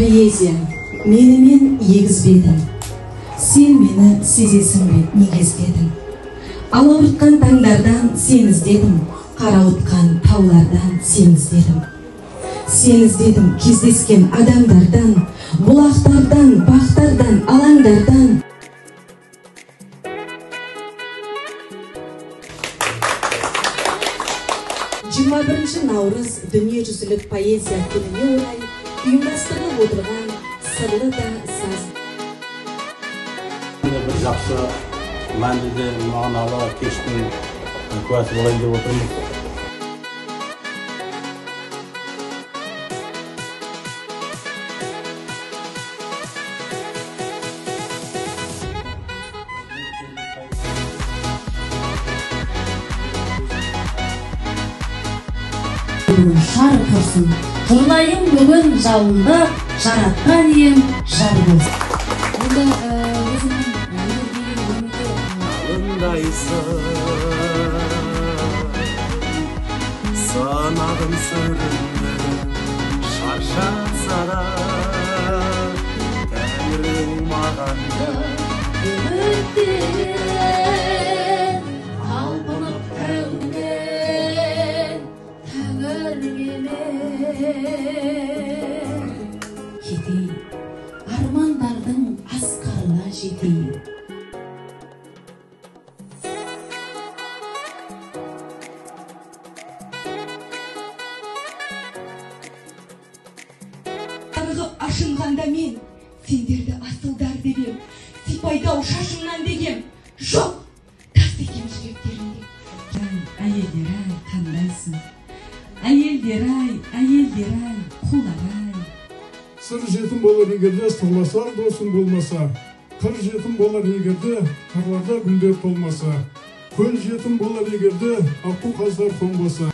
Поэзия, менімен егізбедің. Сен мені сезесің бе, неге іздедің? Алауыртқан таңдардан сен іздедім, қарауытқан таулардан сен іздедім. Сен іздедім кездескен адамдардан, бұлақтардан, бақтардан, алаңдардан. 21 наурыз дүниежүзілік поэзия күніне орай ұйымдастырылып отырған сырлы да саз. Бір жақсы, мәнді де мағыналы кештің куәсі болайын деп отырмыз. Бүгін шар тұрсын, жұрнайым бүгін жалында, жаратқан ием жар болсын. Онда өзімнің өнерге өмірге Алындайсың, сынағым сүрінді, шаршатса да, тәңірің маған да. Үміттенен, талпынып тәумен, тәңірге мен. Кетейін, армандардың асқарына жетейін. Тарығып ашынғанда мен сендерді асылдар деп ем, сипайды-ау шашыңнан дегем, жоқ, тас екен жүректерінде. Әйелдер ай, қандайсың? Әйелдер ай, әйелдер ай, құлар ай. Сыр жетім болар егерде, сырласар досың болмаса, қыр жетім болар егерде, қырларда гүлдер толмаса, көл жетім болар егерде, аққу қаздар қонбаса.